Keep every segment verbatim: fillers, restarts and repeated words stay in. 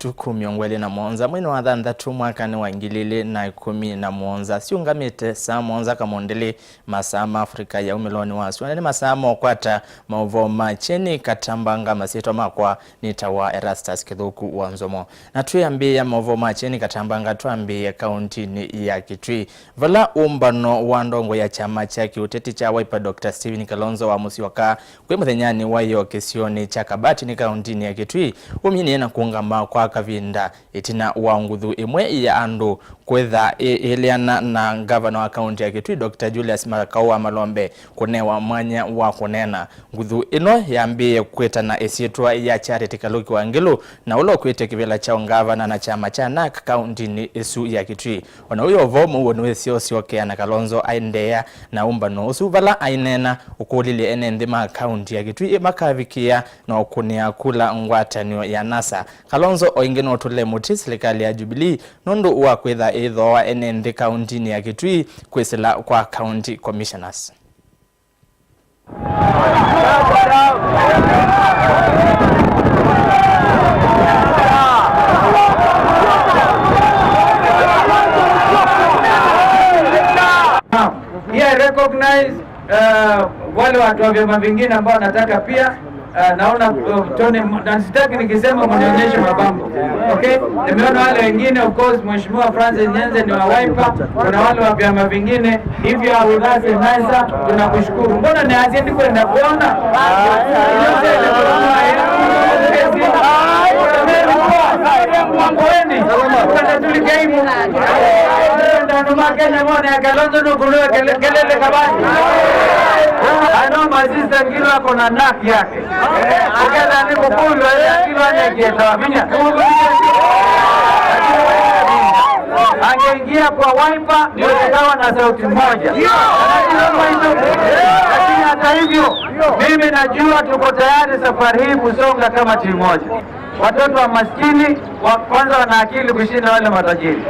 Matukũ mĩongo ĩlĩ na mũonza mweinĩ wa thanthatũ mwakanĩ wa ngili ilĩ na ĩkũmi na mũonza, syũngamĩte saa mũonza kamũndĩlĩ, masaa ma Africa ya umĩlonĩ wa sua, na nĩ masaa ma ũkwata maũvoo ma kyeni katambanga. Masyĩtwa makwa nĩtawa Erastus Kĩthũku wa Nzomo. Na twĩambĩĩa maũvoo ma kyeni katambanga, twambĩĩe kaũntinĩ ya Kitui, vala ũmbano wa ndongo ya kyama kya kĩũteti kya Wiper, Doctor Stephen Kalonzo wa Musyoka, kwĩ mũthenyanĩ wa ĩyo kĩsionĩ kya Kabatini kaũntinĩ ya Kitui, ũminie na kũũngama kwa kavinda ĩtina wa nguthu ĩmwe ya andũ kwĩtha ĩ-, ĩleana na ngavana wa kaũnti ya Kitui, Doctor Julius Makau wa Malombe, kũnewa mwanya wa kũneena. Nguthu ĩno yambĩĩe kwĩtana ĩsyĩtwa ya Charity Kaluki Wangilu, na ũla ũkwĩtye kĩvĩla kya ũngavana na kyama kya NARC kaũntinĩ ĩsu ya Kitui. O na ũyũ ũvoo mũuo nĩwĩsĩ ũsyokea, na Kalonzo aendeea na ũmbano ũsu, vala aineena ũkũlilye ene nthĩ ma kaũnti ya Kitui makavikĩa na ũkũnĩa kula ngwatanĩo ya NASA. Kalonzo o ĩngĩ no ũtũle mũtĩ silikalĩ ya Jubilee nũndũ wa kwĩtha ĩithooa ene nthĩ kaũntinĩ ya Kitui kwĩsĩla kwa county commissioners. Here I recognize, uh, wale watu wa vyama vingine ambao wanataka pia, uh, naona, uh, Tony, na sitaki nikisema mnionyeshe mabango. Okay? Nimeona wale wengine, of course, Mheshimiwa Francis Nyenze ni wa Wiper, kuna wale wa vyama vingine, if you are with us in NASA, tunakushukuru. Mbona nianzie ni kwenda kuona? Kwenda tulike hivi. Kwenda numa Kenya mone ya Kalonzo nukuluwe kele-, kelele kabani. I know my sister Ngilu ako na NARC yake. Ũkethĩa nĩ kũkũlw'a ĩla Ngilu anengie tawa vinya. Angeingia kwa Wiper ndio ikawa na sauti moja. Lakini hata hivyo, mimi najua tuko tayari safari hii kusonga kama timu moja. Watoto wa maskini wa kwanza wana akili kushinda wale matajiri.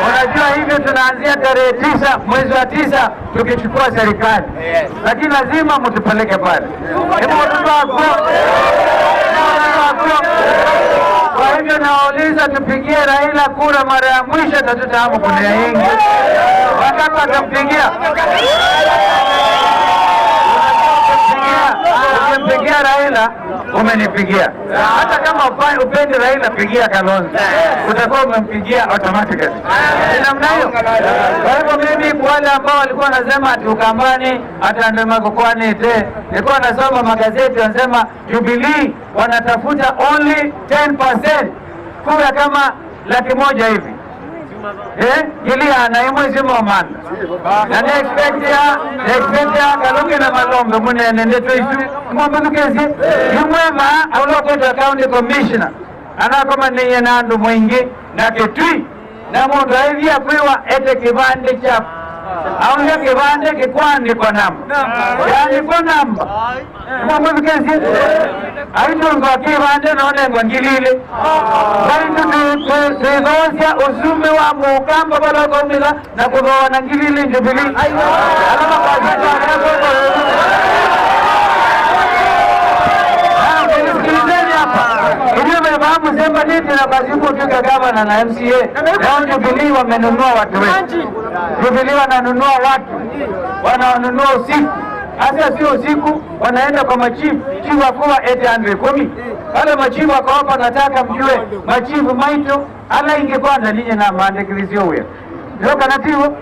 Unajua hivyo, tunaanzia tarehe tisa mwezi wa tisa tukichukua serikali. Lakini lazima mtupeleke pale. Hebu watoto wako. Kwa hivyo nawauliza, tupigie Raila kura mara ya mwisho na tutaamua kuna nyingi. Wangapi watampigia? Ukimpigia Raila, umenipigia. Hata kama upa-, upendi Raila, pigia Kalonzo. Utakuwa umempigia automatically. Ni namna hiyo. Kwa hivyo mimi, kwa wale ambao walikuwa wanasema ati Ukambani, ati andũ makũkwanĩte, nilikuwa nasoma magazeti, wanasema Jubilee wanatafuta only ten percent, kura kama laki moja hivi. Eh, ngili ĩana ĩmwe syĩ momantha. Na nĩ expect ya, nĩ expect ya Kaluki na Malombe mũnene ndeto isu. Mwambĩthukĩsye. Nĩ mwema, aũla ũkwĩtwa county commissioner. Anakomanĩie na andũ maingĩ na Kitui. Na mũndũ aivia kwĩwa ete kĩvandĩ kya. Aũlya kĩvandĩ kĩkwandĩkwa namba. Yaandĩkwa namba. Mwamũthukĩsye? Aitũngwa kĩvandĩ nonengwa ngili ilĩ. Vaitũ twĩ-, twĩ-, twĩthoosya ũsumbĩ wa Mũkamba vala ũkaumĩla na kũthooa na ngili ilĩ Jubilee. Ala makwasĩtwa sikilizeni hapa. Inyuĩ mevaa mũsembanĩtye na kwasĩ kũtw'ĩka gavana na M C A. Nao Jubilee wamenunua watu wetu. Jubilee wananunua watu. Wanawanunua usiku. Hasa sio usiku, wanaenda kwa machifu. Chifu wakuwa ete andũ ĩkũmi. Wale machifu wako hapa, nataka mjue, machifu maitũ, ala ingĩ kwanza ninyi na maandĩkĩthisyo wĩa. Ndio kana tiwo?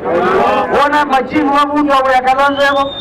Wona machifu wavutwa wĩa Kalonzo evo?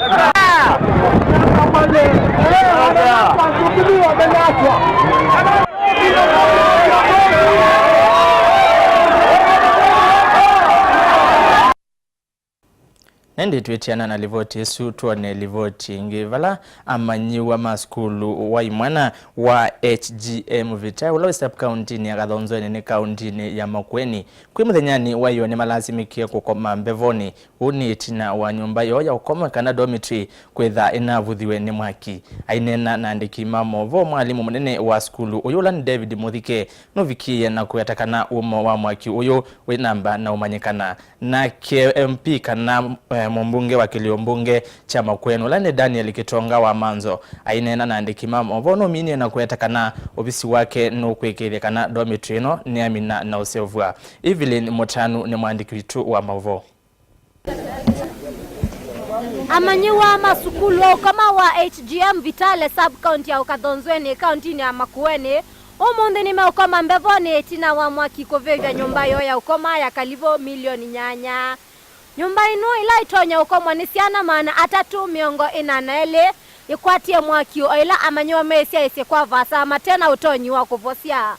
Na ĩndĩ twĩtiana na livoti ĩsu, twone livoti ĩngĩ. Vala amanyĩw'a ma sukulu wa imwana wa H G M Vitae, ũla wĩ sub-kauntinĩ ya Kathonzweni nĩ kauntinĩ ya Makueni, kwĩ mũthenyanĩ wa ĩyo nĩmalasimĩkie kũkoma mbevonĩ. Ũu nĩ ĩtina wa nyũmba yoo ya ũkomwe kana dormitory kwĩtha ĩnavuthiwe nĩ mwaki. Aineena na andĩki ma maũvoo, mwalimũ mũnene wa sukulu ũyũ, ũla nĩ David Mũthike, nũvikĩie na kũweta kana ũmo wa mwaki ũyũ wĩ namba na ũmanyĩkana. Nake M P kana, eh, Mũmbunge wa kĩlio mbunge kya Makueni, ũla nĩ Daniel Kitonga wa Manzo, aineena na andĩki ma maũvoo, nũminie na kũweta kana ovisi wake nũkwĩkĩĩthya kana dormitory ĩno nĩyamina na ũseũvw'a. Evelyn Mũtanu nĩ mwandĩki witũ wa maũvoo. Amanyĩw'a ma sukulu wa ũkoma wa H G M Vitale sub county ya Ũkathonzweni kauntinĩ ya Makueni ũmũnthĩ nĩmeũkoma mbevonĩ ĩtina wa mwaki kũvĩvya nyũmba yoo ya ũkoma ya kalivũ milioni nyanya. Nyũmba ĩno ĩla ĩtonya ũkomwa nĩ syana maana atatũ mĩongo ĩna na elĩ yĩkwatie mwaki, o ĩla amanyĩw'a meĩsyaĩsye kwa vaasa mate na ũtonyi wa kũvosya.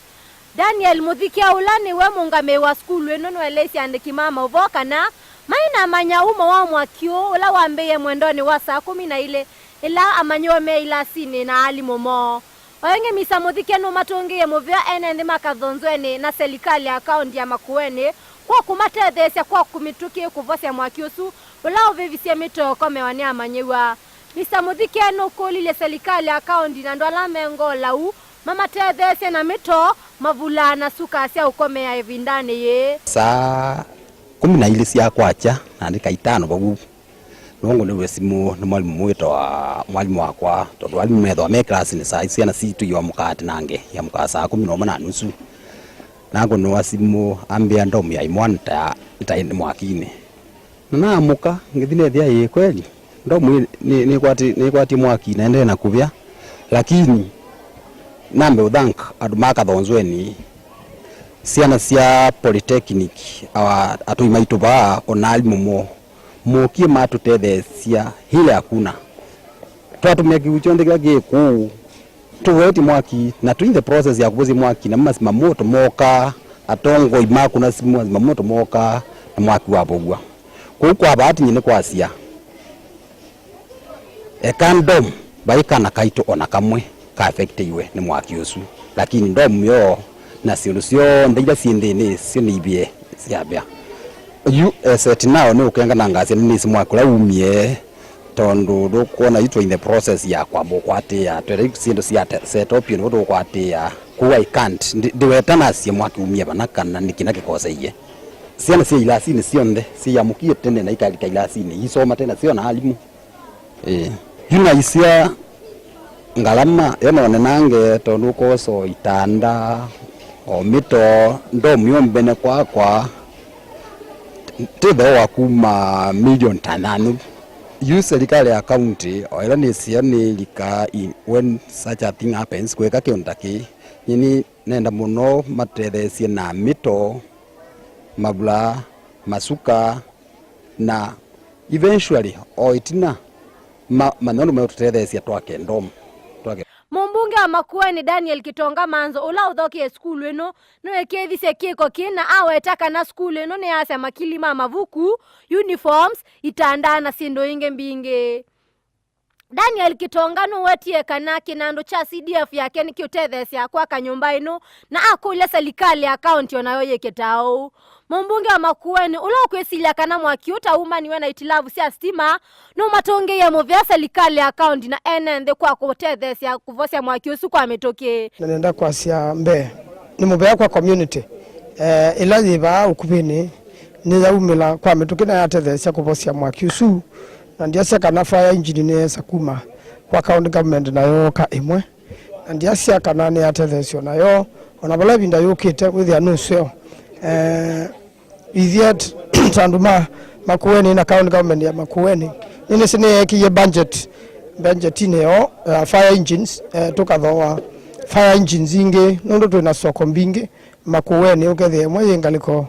Daniel Mũthike, ũla nĩwe mũũngamĩi wa sukulu ĩno, nũeleisye andĩki ma maũvoo kana mainamanya umo wa mwaki ũũ, ũla wambĩĩe mwendonĩ wa saa kũmi na ilĩ, ĩla amanyĩw'a me ilasinĩ na alimũ moo. O ĩngĩ, Mister Mũthike nũmatũngĩie mũvea ene nthĩ ma Kathonzweni na selikalĩ ya kaũnti ya Makueni kwa kũmatetheesya kwa mĩtũkĩ kũvosya mwaki ũsu ũla ũvĩvisye mĩtoo komewa nĩ amanyĩw'a. Mister Mũthike nũkũlilye selikalĩ ya kaũnti na andũ ala me ngoo lau mamatetheesye na mĩtoo, mavulaa na suka sya ũkomea ĩvindanĩ yĩĩ. Saa kũmi na ilĩ sya kwakya na ndĩka itano vau, nĩw'o ngũnĩw'e simũ nĩ mwalimũ wĩtawa mwalimũ wakwa, tondũ alimũ methĩwa me classnĩ saa isu, syana sitũ iamũkaa tene, iamũkaa saa kũmi na ũmwe na nusu. Nangũnĩwa simũ ambĩa ndomu ya imwana ta, ta ĩ mwakinĩ. Na naamũka, ngĩthi neethĩa ĩĩ kweli, ndomu ĩ nĩ, nĩkwati-, nĩkwatie mwaki na ĩendee na kũvĩa. Lakini nambe ũthank andũ ma Kathonzweni, syana sya polytechnic, awa, atũi maitũ vaa, o na alimũ moo, mookie matũtetheesya ile hakuna. Twatũmĩa kĩw'ũ kyonthe kĩla kĩ kũu, tũvoetye mwaki, na twĩ in the process ya kũvosya mwaki, namo ma zimamoto mooka, atongoi makũna simũ, ma zimamoto mooka, na mwaki wavow'a. Kwoou kwa bahati nyie nĩkwasya, eka ndom, vai kana kaitũ o na kamwe ka affectiwe nĩ mwaki ũsu, lakini ndom yoo na syĩndũ syonthe ila syĩ nthĩnĩ syo nĩivie syavĩa. Yu, eh, set now nĩ ũkenga na ngasya nĩnĩsĩ mwaki ũla umie, tondũ ndũkwona yu twĩ in the process ya kwamba ũkwatĩĩa, twĩla syĩndũ sya te-, set up nĩvo tũkwatĩĩa. Kwoou I can't, ndi-, ndiweta nasye mwaki umie vana kana nĩ kĩna kĩkoseie. Syana syĩ ilasinĩ syonthe syĩyamũkie tene na ikalika ilasinĩ, isoma tena syona alimũ. Ĩĩ. Yu naisya ngalama yo nonenange, tondũ ũkosa o itanda, o mĩtoo, ndomu yo mbene kwakwa, tĩtheo wa kuma milioni ta nyanũ. Yu selikalĩ ya kaunti, o ĩla nĩsĩa nĩlika in, when such a thing happens, kwĩka kĩũnda kĩĩ, nyie nĩ nenda mũno matetheesye na mĩtoo, mavulaa, masuka, na eventually, o ĩtina, ma-, manyondu meũtũtetheesya twake ndomu, twake. Mũmbunge wa Makueni Daniel Kitonga Manzo, ũla ũthokie sukulu ĩno, nĩweekĩĩthisye kĩko kĩĩ na aweta kana sukulu ĩno nĩyasya makili ma mavuku, uniforms, itanda na syĩndũ ingĩ mbingĩ. Daniel Kitonga nũwetie kana kĩnandũ kya C D F yake nĩkĩũtetheesya kwaka nyũmba ĩno, na akũlya selikalĩ ya kaũnti o nayo yĩke ta ũu. Mũmbunge wa Makueni, ũla ũkwĩsilya kana mwaki ũtaumaniwe na itilavu sya sitima, nũmatũngĩie mũvea selikalĩ ya kaũnti na ene nthĩ kwa kũtetheesya kũvosya mwaki ũsu kwa mĩtũkĩ. Na nenda kwasya mbee, nĩ mũvea kwa community, eh, ĩla yĩ vaa ũkuvĩnĩ nĩyaumĩla kwa mĩtũkĩ na yatetheesya kũvosya mwaki ũsu. Na ndiasya kana fire engine nĩyeesa kuma kwa county government na yooka ĩmwe. Na ndiasya kana nĩyatetheesya o nayo, o na vala ĩvinda yũkĩte wĩthĩa nũseo. Eh, ithyĩ ta andũ ma Makueni na county government ya Makueni, nĩnĩsĩ nĩyeekĩie budget, budgetinĩ yoo ya fire engines, eh, tũkathooa fire engines ingĩ, nũndũ twĩ na soko mbingĩ Makueni, ũkethĩa ĩmwe yĩ ngalĩko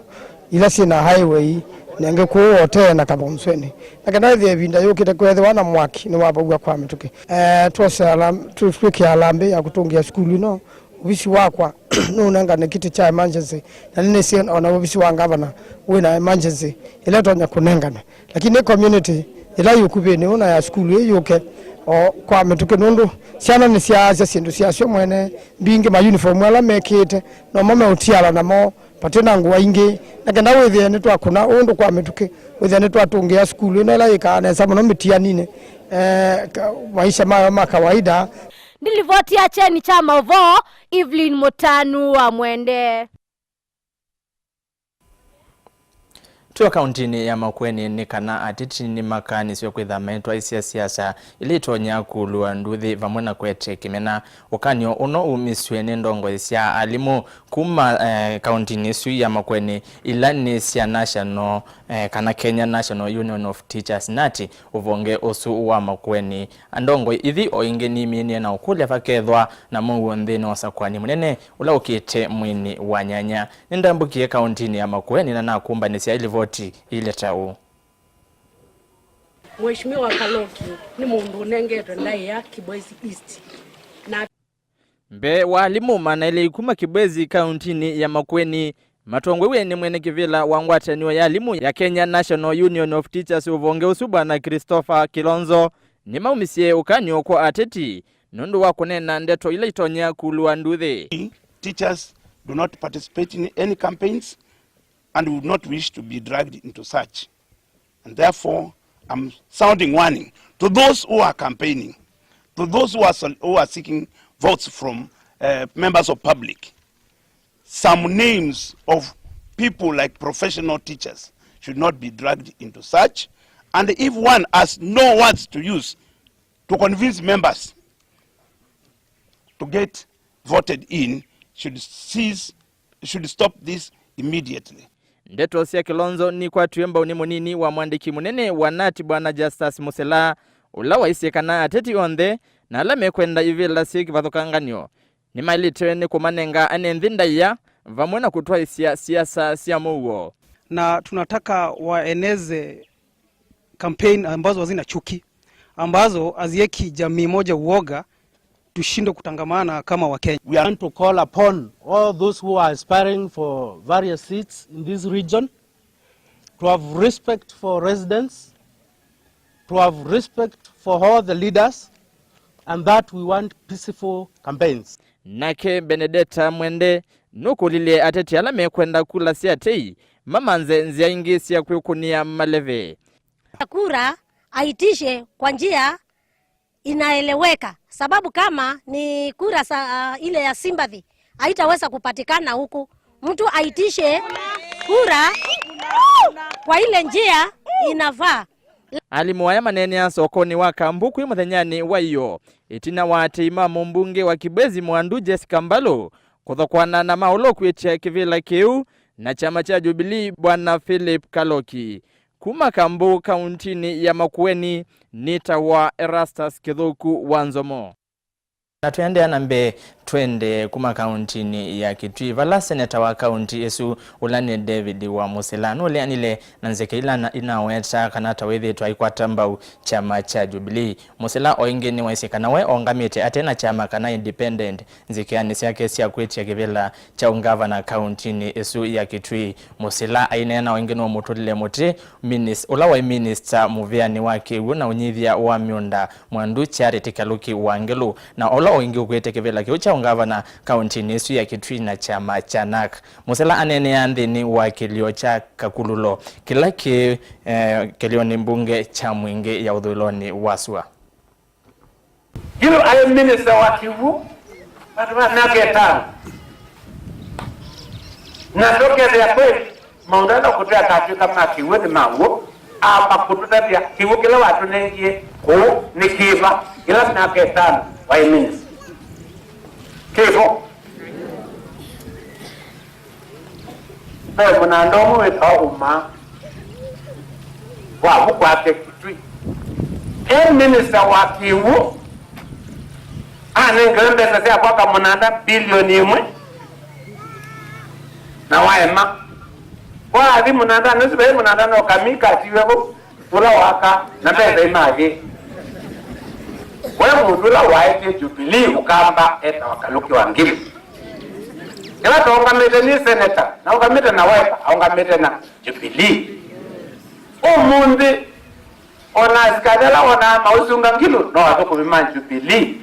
ila syĩ na highway, na ĩngĩ kũũ Otee na Kathonzweni. Na kenda ĩthĩa ĩvinda yũkĩte kwethĩwa na mwaki nĩwavow'a kwa mĩtũkĩ. Eh, twose alam-, tũ-, twĩkĩa alambĩ ya kũtũngĩa sukulu ĩno, ovisi wakwa nũnengane kĩtĩ kya emergency, na nĩnĩsĩ o na ovisi wa ngavana wĩ na emergency ĩla ĩtonya kũnengana. Lakini nĩ community ĩla yĩ ũkuvĩnĩ ũna ya sukulu ĩĩ yũke o kwa mĩtũkĩ, nũndũ syana nĩsyaasya syĩndũ syasyo mwene, mbingĩ ma uniform ala mekĩĩte nomo meũtiala namo, vate na ngũa ingĩ, na kenda wĩthĩe nĩtwakũna ũndũ kwa mĩtũkĩ, wĩthĩe nĩtwatũngĩa sukulu ĩno ĩla yĩkaa nesa mũno mĩtianinĩ, eh, ka-, maisha mayo ma kawaida. Ndilivoti ya kyeni kya maũvoo, Evelyn Mũtanu wa Mwende. Twĩ o kauntinĩ ya Makueni, nĩ kana ateti nĩmakaanĩsw'e kwĩtha maitwaĩsya siasa ila itonya kũlũa nduthi vamwe na kũete kĩmena. Ũkany'o ũno umisw'e nĩ ndongoi sya alimũ kuma, eh, kauntinĩ ĩsu ya Makueni, ila nĩ sya National, eh, kana Kenya National Union of Teachers, nati ũvonge ũsu wa Makueni. Andongoi ithi o ingĩ nimĩnie na ũkũlya vakethwa na mũuo nthĩnĩ wa ũsakũani mũnene ũla ũkĩte mweinĩ wa nyanya. Nĩndambũkie kauntinĩ ya Makueni na nakumbanĩsya ĩlivoti ĩilye ta ũũ. Mheshimiwa Kaloki nĩ mũndũ ũnengetwe ndaĩa Kibwezi East. Na mbee wa alimũ maana elĩ kuma Kibwezi kauntinĩ ya Makueni, matongoew'e nĩ mwene kĩvĩla wa ngwatanĩo ya alimũ ya Kenya National Union of Teachers ũvonge ũsu, Bwana Christopher Kilonzo, nĩmaumisye ũkany'o kwa ateti nũndũ wa kũneena ndeto ila itonya kũlũa nduthi. Teachers do not participate in any campaigns and would not wish to be dragged into such. And therefore, I'm sounding warning to those who are campaigning, to those who are sol-, who are seeking votes from, uh, members of public. Some names of people like professional teachers should not be dragged into such. And if one has no words to use to convince members to get voted in, should cease, should stop this immediately. Ndeto sya Kilonzo nikwatw'e mbau nĩ mũnini wa mwandĩki mũnene wa nati, Bwana Justus Musila, ũla waisye kana ateti onthe na ala mekwenda ivĩla syĩ kĩvathũkanganyo nĩmaĩlĩte nĩ kũmanenga ene nthĩ ndaĩa vamwe na kũtwaĩsya siasa sya mũuo. Na tunataka waeneze campaign ambazo hazina chuki, ambazo hazieki jamii moja uoga, tushindwe kutangamana kama Wakenya. We want to call upon all those who are aspiring for various seats in this region to have respect for residents, to have respect for all the leaders, and that we want peaceful campaigns. Nake Benedetta Mwende nũkũlilye ateti ala mekwenda kula sya tei mamanze nzĩa ingĩ sya kwĩkũnĩa maleve. Kura aitishe kwa njia inaeleweka, sababu kama ni kura sa, ile ya sympathy haitaweza kupatikana huku. Mtu aitishe kura kwa ile njia inafaa. Alimũ aya maneenea sokonĩ wa Kambu kwĩ mũthenyanĩ wa ĩyoo, ĩtina wa atei ma mũmbunge wa Kibwezi Mwandu Jessica Mbalu kũthokwana na ma ũla ũkwĩtya kĩvĩla kĩu na kyama kya Jubilee, Bwana Philip Kaloki. Kuma Kambu, kauntinĩ ya Makueni, nĩtawa Erastus Kĩthũku wa Nzomo. Na tũendeea na mbee, twende kuma kauntinĩ ya Kitui, vala seneta wa kaunti ĩsu, ũla nĩ David wa Musila, nũleanile na nzeke ila na-, inaweta kana ta wĩthĩĩtwe aikwata mbau kyama kya Jubilee. Musila o ĩngĩ nĩwaisye kana we ongamĩte ate na kyama kana independent nzĩkĩanĩ syake sya kwĩtya kĩvĩla kya ũngavana kauntinĩ ĩsu ya Kitui. Musila aineena o ĩngĩ nũmũtũlile mũtĩ minis-, ũla waĩ minista mũvĩanĩ wa kĩw'ũ na ũnyivya wa mĩũnda, Mwandu Charity Kaluki Wangilu, na ũla o ĩngĩ ũkwĩte kĩvĩla kĩu kya ũngavana kauntinĩ ĩsu ya Kitui na kyama kya nak. Musila aneenea nthĩnĩ wa kĩlio kya Kakululo kĩla kĩ, eh, kĩlionĩ mbunge kya Mwingĩ ya ũthũĩlonĩ wa sua. Ngilu aĩ minista wa kĩw'ũ vandũ va myaka ĩtano. Na ndũkethĩa kweli maũndũ ala ũkũtwĩa akatw'ĩka ma kĩw'ũ nĩ ma w'o, amba kũtũtavya kĩw'ũ kĩla watũnengie kũu nĩ kĩva ĩla myaka ĩtano waĩ minista. Kĩvo. Ve mũnanda ũmwe wĩtawa Ũmaa wa mũkwake Kitui. E minista wa kĩw'ũ anengewe mbesa sya kwaka mũnanda bilioni ĩmwe na waema. Waathi mũnandanĩ ũsu, ve mũnanda no kamika atiwe vau. Ũla waka na mbesa imathi. We mũndũ ũla waetie Jubilee ũkamba etawa Kaluki wa Ngilu. Ĩla taũngamĩte nĩ seneta, na ũngamĩte na Wiper, aũngamĩte na Jubilee. Ũmũnthĩ, ona asikalĩ ala wonaa maũsunga Ngilu no athũkũmi ma Jubilee.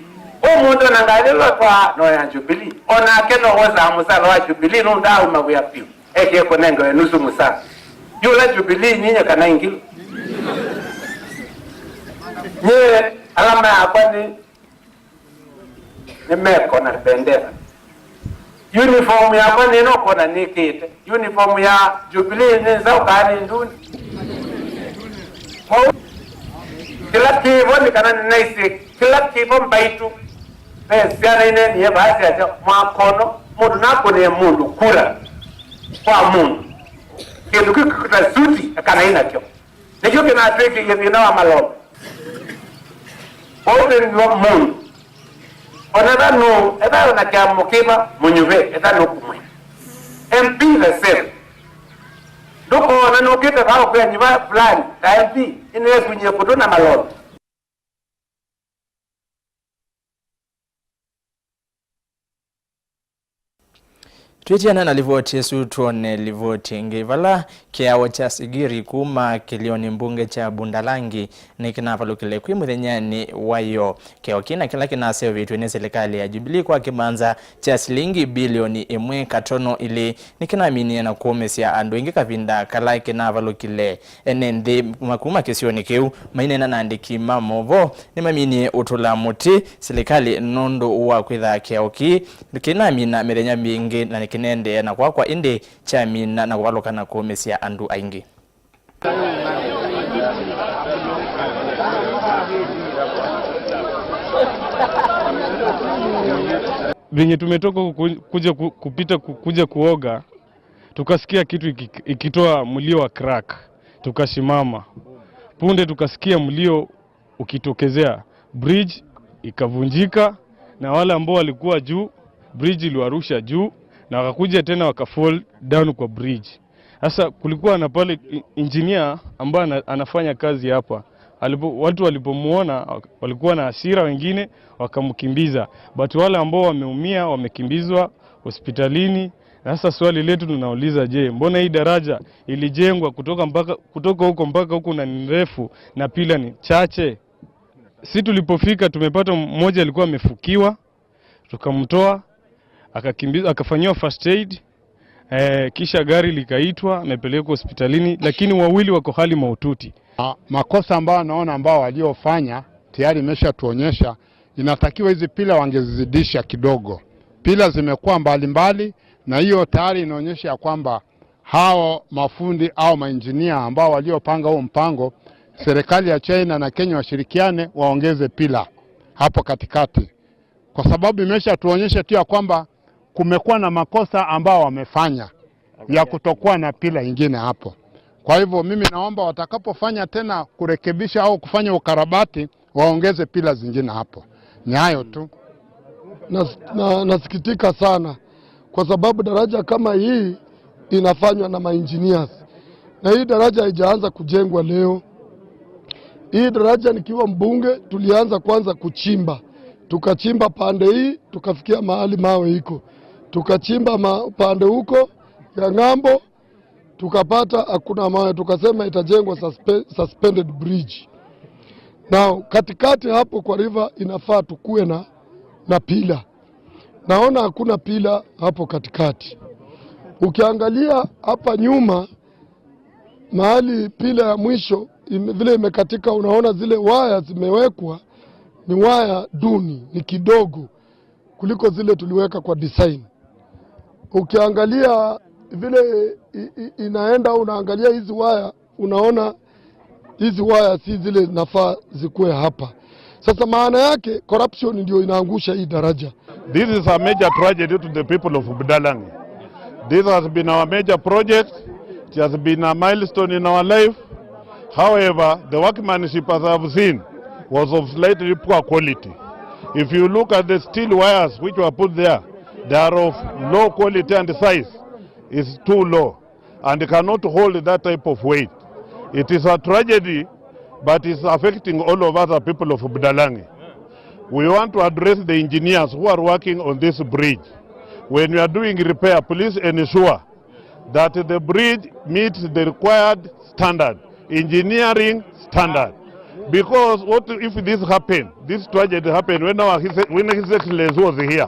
Ũmũnthĩ ona ngalĩ ĩla ũtwaa no ya Jubilee. Onake no wosaa mũsala wa Jubilee, nũndaauma wĩa vyũ. Ekie kũnengewe nusu mũsala. Yũla Jubilee nyinye kana Ngilu? Nyie alama yakwa nĩ, nĩ meko na bendera. Uniform yakwa nĩno kona nĩkĩte. Uniform ya Jubilee nĩ nzaũ kana nĩ ndune? Kwoou, kĩla kĩvo nĩ kana nĩnaisye kĩla kĩvo mbaitũ. Ve syana inenie vaa syasya, mwakono, mũndũ nakũnĩe mũndũ kura kwa mũndũ. Kĩndũ kĩu kĩkuta suti kana inakyo. Nĩkyo kĩnatwĩkĩie thĩna wa malombe. Kwoou twĩnzwa mũndũ. Ona etha nũ, etha na kĩamo kĩva mũnyuve, etha nũkumwĩa. M P the same. Ndũkoona nũkĩte vaa ũkwĩa nyuva fulani, ta M P, ĩnĩesunyie kũtũ na malombe. Twĩtiana na livoti ĩsu, twone livoti ĩngĩ. Vala kĩao kya Sigiri kuma kĩlĩonĩ mbunge kya Budalangi nĩkĩnavalũkile kwĩ mũthenyanĩ wayo. Kĩao kĩna kĩla kĩnaseũvĩtw'e nĩ silikalĩ ya Jubilee kwa kĩmanza kya silingi bilioni ĩmwe katono ilĩ nĩkĩnaminie na kũũmĩsya andũ aingĩ kavinda kala kĩnavalũkile. Ene nthĩ ma kuma kĩsionĩ kĩu maineena na andĩki ma movoo nĩmaminie ũtũla mũtĩ silikalĩ nũndũ wa kwĩtha kĩao kĩĩ kĩnamina mĩthenya mingĩ na nĩkĩneendeea na kwakwa, ĩndĩ kyamina na kũvalũka na kũũmĩsya andũ aingĩ. Venye tumetoka huku kuja ku-, kupita ku-, kuja kuoga, tukasikia kitu iki-, ikitoa mlio wa crack. Tukasimama. Punde tukasikia mlio ukitokezea. Bridge ikavunjika, na wale ambao walikuwa juu, bridge iliwarusha juu, na wakakuja tena wakafall down kwa bridge. Sasa kulikuwa na pale i-, engineer ambaye ana-, anafanya kazi hapa. Alipo-, watu walipomuona, wak-, walikuwa na hasira, wengine wakamkimbiza. But wale ambao wameumia, wamekimbizwa hospitalini. Na sasa swali letu tunauliza, je, mbona hii daraja ilijengwa kutoka mpaka, kutoka huko mpaka huku na ni ndefu na pila ni chache? Si tulipofika tumepata mmoja alikuwa amefukiwa, tukamtoa, akakimbi-, akafanyiwa first aid, eh, kisha gari likaitwa, amepelekwa hospitalini, lakini wawili wako hali mahututi. Ah, makosa ambayo naona ambao waliofanya tayari imeshatuonyesha, inatakiwa hizi pila wangezizidisha kidogo. Pila zimekuwa mbalimbali, na hiyo tayari inaonyesha ya kwamba hao mafundi au mainjinia ambao waliopanga huo mpango, serikali ya China na Kenya washirikiane, waongeze pila hapo katikati, kwa sababu imeshatuonyesha tu ya kwamba kumekuwa na makosa ambao wamefanya ya kutokuwa na pila ingine hapo. Kwa hivyo mimi naomba watakapofanya tena kurekebisha au kufanya ukarabati, waongeze pila zingine hapo. Ni hayo tu. Nas-, na, nasikitika sana kwa sababu daraja kama hii inafanywa na ma engineers. Na hii daraja haijaanza kujengwa leo. Hii daraja nikiwa mbunge tulianza kwanza kuchimba. Tukachimba pande hii, tukafikia mahali mawe iko. Tukachimba ma-, pande huko ya ng'ambo, tukapata hakuna mawe, tukasema itajengwa suspe-, suspended bridge. Now, katikati hapo kwa river inafaa tukue na, na pila. Naona hakuna pila hapo katikati. Ukiangalia hapa nyuma, mahali pila ya mwisho ime-, vile imekatika, unaona zile waya zimewekwa ni waya duni, ni kidogo kuliko zile tuliweka kwa design. Ukiangalia vile i-, i-, inaenda, unaangalia hizi waya, unaona hizi waya si zile nafaa zikuwe hapa. Sasa maana yake corruption ndio inaangusha hii daraja. This is a major tragedy to the people of Budalangi. This has been our major project. It has been a milestone in our life. However, the workmanship, as I have seen, was of slightly poor quality. If you look at the steel wires which were put there, they are of low quality and size is too low and cannot hold that type of weight. It is a tragedy, but it's affecting all of us, the people of Budalangi. We want to address the engineers who are working on this bridge. When you are doing repair, please ensure that the bridge meets the required standard, engineering standard. Because what if this happened, this tragedy happened when our His, when His Excellency was here?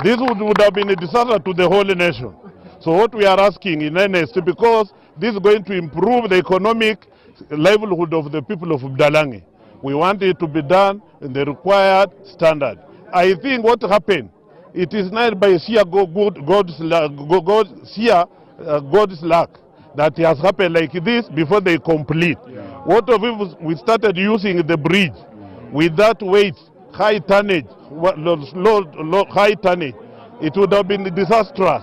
This would, would have been a disaster to the whole nation. So what we are asking in earnest, because this is going to improve the economic livelihood of the people of Budalangi. We want it to be done in the required standard. I think what happened It is not by sheer go-, good, God's la-, go-, God, sheer, uh, God's luck that it has happened like this before they complete. What of if we started using the bridge with that weight, high tonnage, wa-, lo-, lo-, lo-, high tonnage? It would have been disastrous.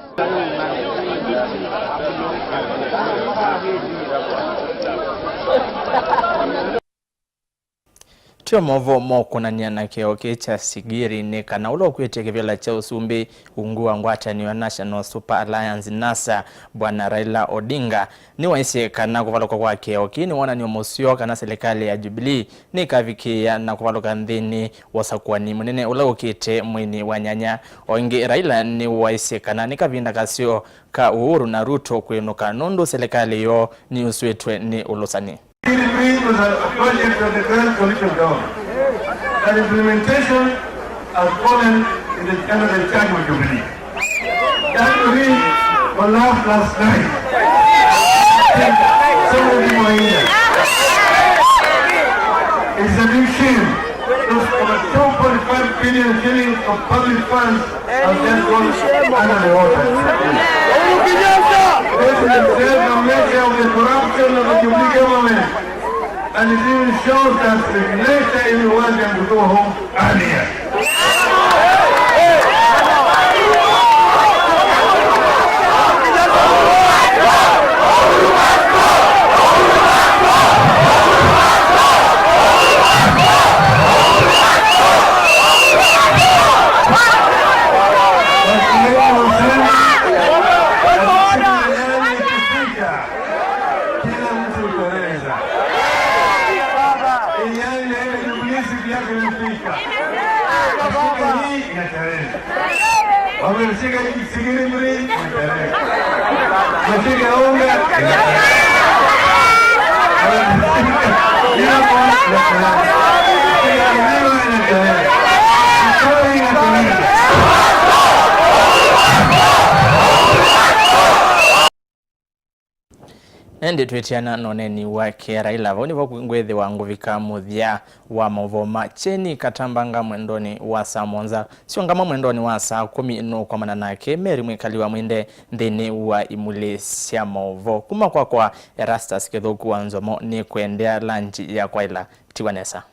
Tyo maũvoo mokũnany'a na kĩeo kĩĩ kya Sigiri nĩ kana ũla ũkwĩtye kĩvĩla kya ũsumbĩ ungu wa ngwatanĩo ya National Super Alliance, NASA, Bwana Raila Odinga, nĩwaisye kana kũvalũka kwa kĩeo kĩĩ nĩ wonany'o mũseo kana silikalĩ ya Jubilee nĩkavikĩĩa na kũvalũka nthĩnĩ wa ũsakũani mũnene ũla ũkĩte mweinĩ wa nyanya. O ĩngĩ, Raila nĩwaisye kana nĩ kavinda kaseo ka Uhuru na Ruto kwĩnũka nũndũ silikalĩ yoo nĩyusũĩtwe nĩ ũlũsani. Kiri Bridge was a project of the current coalition government. That implementation has fallen in the, under the charge of Jubilee. That bridge collapsed last night. I think some of you were here. It's a big shame. Those over two point five billion shillings of public funds have just gone under the water. This is the self nature of the corruption of the Jubilee government, and it even shows that the nature is worthy to go home earlier. Kila mtu huteleza. Hii yale ya Jubilee siku yake imefika. Dakika hii inatereza. Wamemshika Sigiri Bridge, inatereza. Wamemshika Unga, inatereza. Wamemshika Nyambo, inatereza. Wamemshika Miwa, inatereza. Mtoni, inatereza. Ĩndĩ twĩtiana na ũneeni wake Raila, vau nĩvo ngwĩthĩwa ngũvika mũthya wa maũvoo ma kyeni katambanga mwendonĩ wa saa mũonza. Siũngama mwendonĩ wa saa kũmi nũkwamana nake Mary Mwĩkali wa Mwinde nthĩnĩ wa imulĩ sya maũvoo. Kuma kwakwa Erastus Kĩthũku wa Nzomo, nĩkwendea lanji ya kwaĩla. Tiwa nesa.